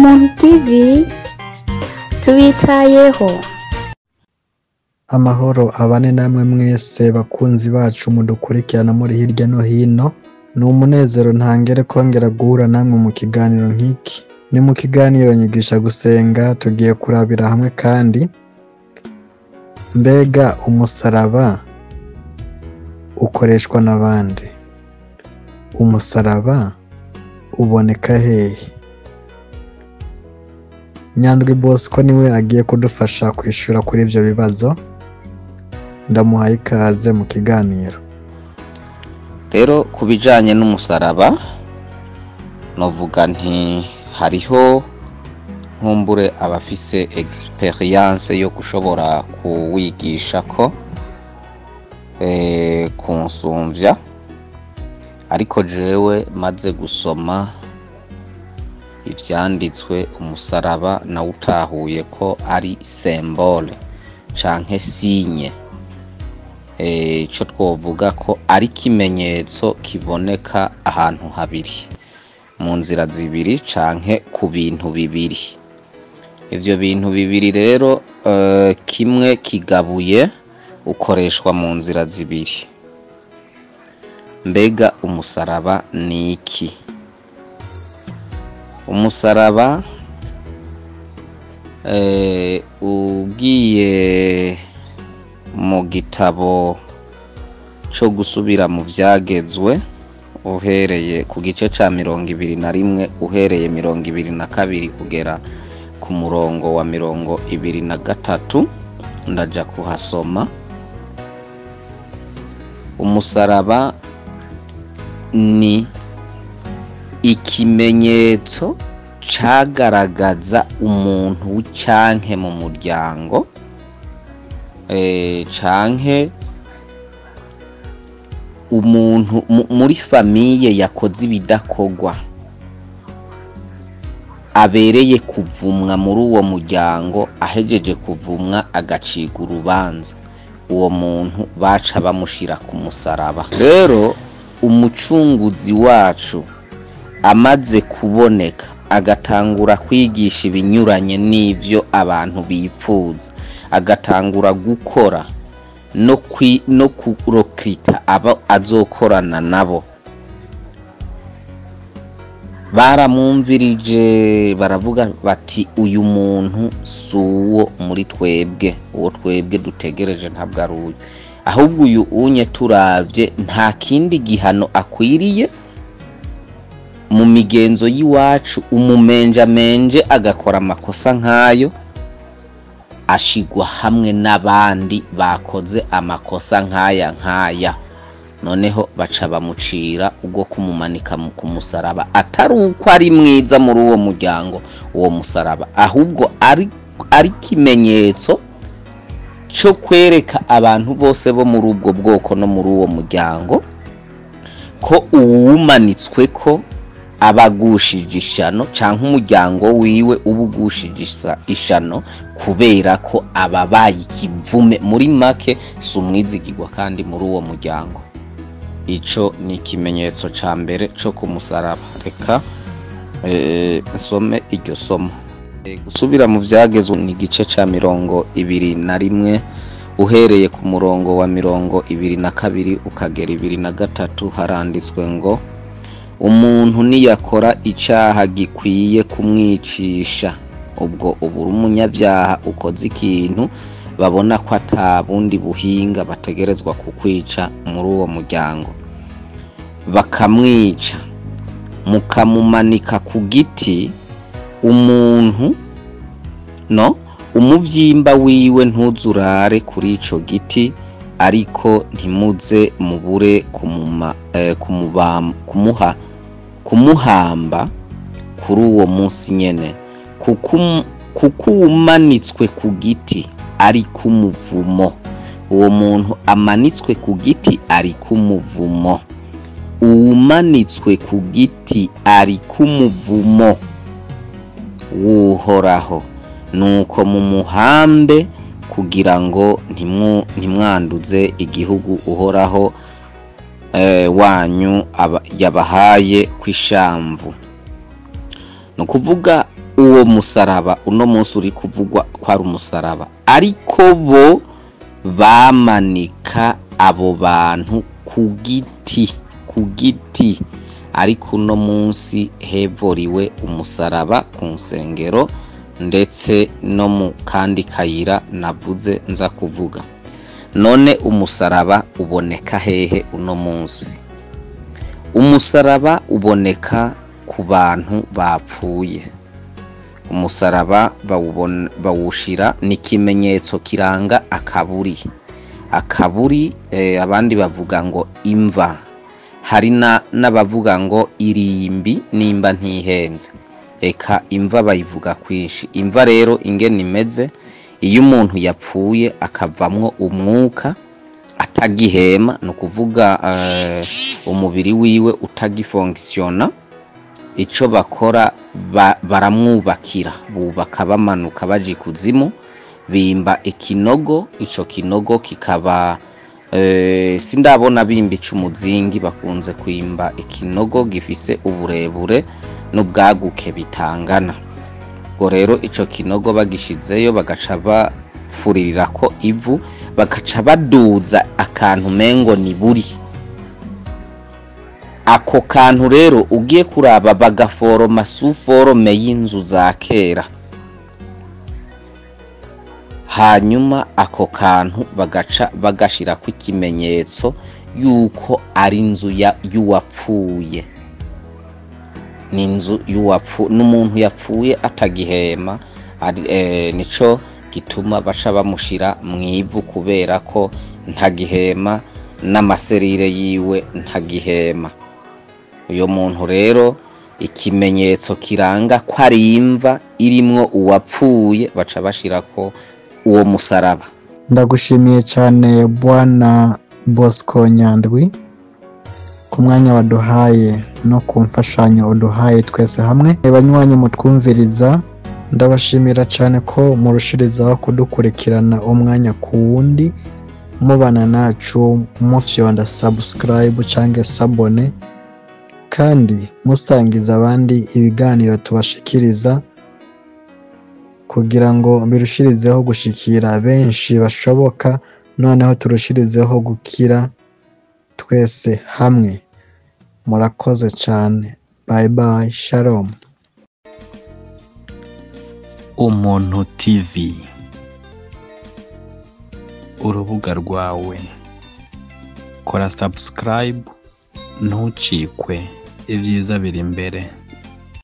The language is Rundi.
Ubumuntu TV tubitayeho. Amahoro abane namwe mwese bakunzi bacu mudukurikirana muri hirya no hino. Ni umunezero ntangere kongera guhura namwe mu kiganiro nk'iki. Ni mu kiganiro Nyigisha Gusenga, tugiye kurabira hamwe kandi mbega umusaraba ukoreshwa n'abandi, umusaraba uboneka hehe? Nyandwi Bosco niwe agiye kudufasha kwishura kuri ivyo bibazo. Ndamuhaye ikaze mu kiganiro. Rero ku bijanye n'umusaraba novuga nti hariho nkumbure abafise experience yo gushobora kuwigisha ko kunsumvya, ariko jewe maze gusoma ivyanditswe umusaraba nawutahuye ko ari symbole canke signe, ico twovuga ko ari ikimenyetso kiboneka ahantu habiri, mu nzira zibiri canke ku bintu bibiri. Ivyo bintu bibiri rero, kimwe kigabuye ukoreshwa mu nzira zibiri. Mbega umusaraba ni iki? Umusaraba ugiye mu gitabo co gusubira mu vyagezwe, uhereye ku gice ca 21 uhereye 22 kugera ku murongo wa 23, ndaja kuhasoma. Umusaraba ni ikimenyetso cagaragaza umuntu canke mu muryango, canke umuntu muri famiye yakoze ibidakogwa, abereye kuvumwa muri uwo muryango, ahejeje kuvumwa agacirwa urubanza, uwo muntu baca bamushira ku musaraba. Rero umucunguzi wacu amaze kuboneka agatangura kwigisha ibinyuranye n'ivyo abantu bipfuza, agatangura gukora no kurokrita abo azokorana nabo, baramwumvirije baravuga bati uyu muntu si uwo muri twebwe, uwo twebwe dutegereje ntabwo ari uyu, ahubwo uyu unye turavye nta kindi gihano akwiriye mu migenzo y'iwacu. Umumenjamenje agakora amakosa nk'ayo ashigwa hamwe n'abandi bakoze amakosa nk'aya nk'aya, noneho baca bamucira ubwo kumumanika ku musaraba, atari uko ari mwiza muri uwo muryango uwo musaraba, ahubwo ari ikimenyetso cyo kwereka abantu bose bo muri ubwo bwoko no muri uwo muryango ko uwumanitswe ko abagushije ishano, canke umuryango wiwe ubugushije ishano, kubera ko ababaye ikivume. Muri make si umwizigirwa kandi muri uwo muryango. Ico ni ikimenyetso ca mbere co ku musaraba. Reka nsome iryo somo. Gusubira mu vyagezwe ni igice ca 21 uhereye ku murongo wa 22 ukagera 23, haranditswe ngo umuntu niyakora icaha gikwiye kumwicisha, ubwo ubura umunyavyaha ukoze ikintu babona ko ata bundi buhinga bategerezwa kukwica muri uwo muryango, bakamwica mukamumanika ku giti, umuntu no umuvyimba wiwe ntuzurare kuri ico giti, ariko ntimuze mubure kumuhamba kuri uwo munsi nyene, kuko umanitswe ku giti ari kumuvumo. Uwo muntu amanitswe ku giti ari kumuvumo. Umanitswe ku giti ari kumuvumo w'Uhoraho. Nuko mumuhambe kugira ngo ntimwanduze igihugu Uhoraho wanyu yabahaye kw'ishamvu. Ni ukuvuga Uwo musaraba uno munsi uri kuvugwa ko ari umusaraba, ariko bo bamanika abo bantu ku giti, ku giti. Ariko uno munsi hevoriwe umusaraba ku nsengero ndetse no mu kandi kayira navuze nza kuvuga. None umusaraba uboneka hehe uno munsi? Umusaraba uboneka ku bantu bapfuye. Umusaraba bawushira ni ikimenyetso kiranga akaburi. Akaburi, abandi bavuga ngo imva, hari n'abavuga ngo irimbi nimba ntihenze. Eka imva bayivuga kwinshi. Imva rero ingene imeze, iyo umuntu yapfuye akavamwo umwuka atagihema, ni ukuvuga umubiri wiwe utagifonkisiyona, ico bakora baramwubakira, bubaka bamanuka baja ikuzimu, bimba ikinogo. Ico kinogo kikaba, sindabona bimba ic'umuzingi, bakunze kwimba ikinogo gifise uburebure n'ubwaguke bitangana. Ubwo rero ico kinogo bagishizeyo, bagaca bafurirako ivu, bagaca baduza akantu mengo ni buri. Ako kantu rero ugiye kuraba bagaforoma suforome y'inzu za kera. Hanyuma ako kantu bagaca bagashirako ikimenyetso yuko ari inzu y'uwapfuye. Ni inzu n'umuntu yapfuye atagihema, nico gituma baca bamushira mw'ivu, kubera ko ntagihema n'amaserire yiwe ntagihema. Uyo muntu rero ikimenyetso kiranga ko ari imva irimwo uwapfuye, baca bashirako uwo musaraba. Ndagushimiye cyane Bwana Bosco Nyandwi ku mwanya waduhaye no ku mfashanyo uduhaye twese hamwe. Banywanyi mutwumviriza, ndabashimira cyane ko murushirizaho kudukurikirana umwanya ku wundi, mubana nacu mufyonda subscribe cyangwa s'abonner, kandi musangiza abandi ibiganiro tubashikiriza kugira ngo birushirizeho gushikira benshi bashoboka, noneho turushirizeho gukira twese hamwe. Murakoze cyane. Bye bye. Shalom. Umuntu TV, urubuga rwawe. Kora subscribe ntucikwe, ibyiza biri imbere.